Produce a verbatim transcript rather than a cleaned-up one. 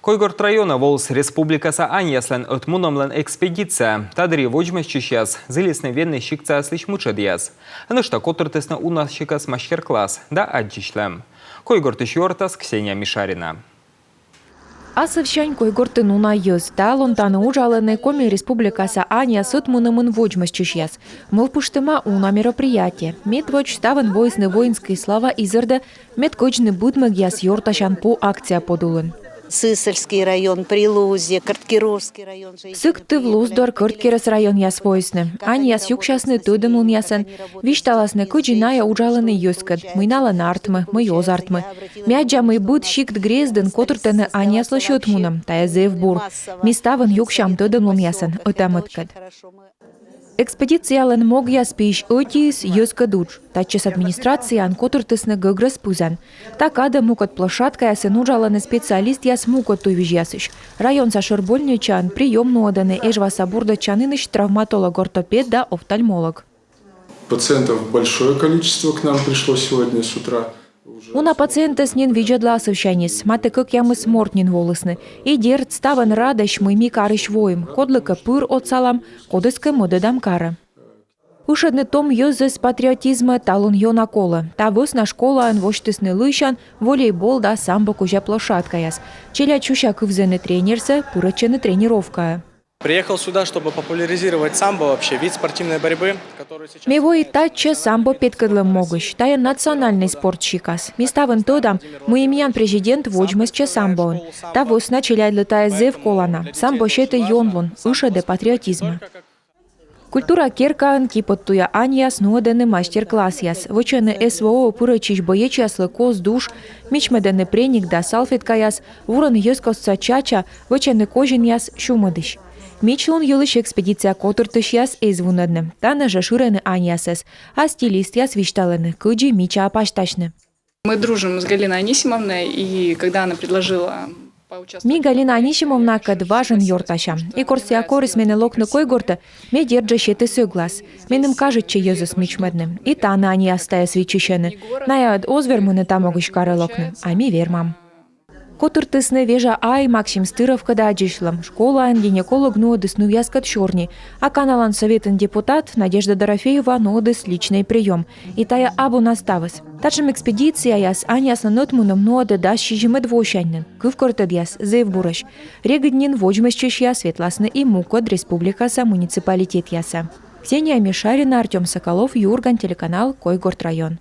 Койгорт районӧ воліс республикаса аньяслӧн ӧтмунӧмлӧн экспедиция. Та дырйи водзмӧстчысьяс зілисны венны сиктсаяслысь мытшӧдъяс. Нӧшта котыртісны уна сикас мастер-класс да аддзысьлӧм. Койгортысь юӧртас Ксения Мишарина. Асывсянь Койгортын уна йӧз. Талун тані уджалӧны Коми Республикаса аньяс ӧтмунӧмын водзмӧстчысьяс. Мӧвпыштӧма уна мероприятие. Медводз ставӧн воисны «Воинские слова» изэрдӧ, мед кӧдзны быдмӧгъяс ёртасян пу акция подулын. Сысольский район, Прилузье, Корткеросский район же. Сыктыв, Луздор, Кӧрткерӧс районъяс воисны. Аньяс юксясны тӧдӧмлунъясӧн, висьталасны, кыдзи найӧ уджалӧны йӧзкӧд, мый налӧн артмӧ, мый оз артмӧ. Ми аддзам, мый быд сикт-грездын котыртӧны аньяслысь ӧтмунӧм, тайӧ зэв бур. Ми ставӧн юксям тӧдӧмлунъясӧн ӧта-мӧдкӧд. Экспедициялӧн могъяс пиысь ӧтиыс — йӧзкӧд удж. Татчӧс администрацияын котыртісны гӧгрӧс пызан. Та кадӧ мукӧд площадкаясын уджалӧны специалистъяс мукӧд туйвизьясысь. Районса шӧр больничаын приём нуӧдӧны Эжваса бурдӧдчанінысь травматолог-ортопед да офтальмолог. Пациентов большое количество к нам пришло сегодня с утра. Уна пациентӧс нин видзӧдлӧ асывсяньыс, матӧ кӧкъямыс морт нин волісны. И дерт, ставӧн радӧсь, мый ми карысь воим, кодлыкӧ пыр отсалам, кодӧскӧ мӧдӧдам карӧ. Ышӧдны том йӧзӧс патриотизмӧ талун ёна колӧ. Та вӧсна школаын восьтісны лыйсян, волейбол да самбо кузя площадкаяс. Челядь сюся кывзӧны тренерсӧ, пырӧдчӧны тренировкаӧ. Приехал сюда, чтобы популяризировать самбо вообще, вид спортивной борьбы, который сейчас... Ме вои татчӧ самбо петкӧдлӧм могысь. Тайӧ национальнӧй спорт сикас. Ми ставӧн тӧдам, мый миян президент водзмӧстчӧ самбоӧн. Та вӧсна челядьлы тайӧ зэв колана. Самбо сетӧ ёнлун, ышӧдӧ патриотизмӧ. Культура керкаын киподтуя аньяс нуӧдӧны мастер-классъяс. Вӧчӧны СВО-ӧ пырӧдчысь боечьяслы кос душ, мичмӧдӧны преник да салфеткаяс, вурӧны йӧзкостса чача, вӧчӧны козинъяс сюмӧдысь. Мичлун йылысь экспедиция котыртысьяс эз вунӧдны. Тані жӧ шырӧны аньясӧс, а стилистъяс висьталӧны, кыдзи мичаа пасьтасьны. Мы дружим с Галиной Анисимовной, и когда она предложила поучаствовать... Ми Галина Анисимовнакӧд важӧн ёртасям. И кор сійӧ корис менӧ локны Койгортӧ, ме дерт жӧ сеті сӧглас. Меным кажитчӧ йӧзӧс мичмӧдны. И тані аньяс тайӧс виччысьӧны. Найӧ ӧд оз вермыны та могысь карӧ локны, а ми вермам. Котыртісны «Вежа ай» Максим Стыровкӧд аддзысьлӧм. Школаын гинеколог нуӧдіс нывъяскӧд сёрни, а Каналан Сӧветын депутат Надежда Дорофеева нуӧдіс личнӧй приём. И тайӧ абу на ставыс. Татшӧм экспедицияяс аньяслӧн ӧтмунӧм нуӧдӧ дас сизимӧд восянь нин. Кывкӧртӧдъяс зэв бурӧсь. Регыд нин водзмӧстчысьяс ветласны и мукӧд республикаса муниципалитетъясӧ. Ксения Мишарина, Артём Соколов, «Юрган» телеканал, Койгорт район.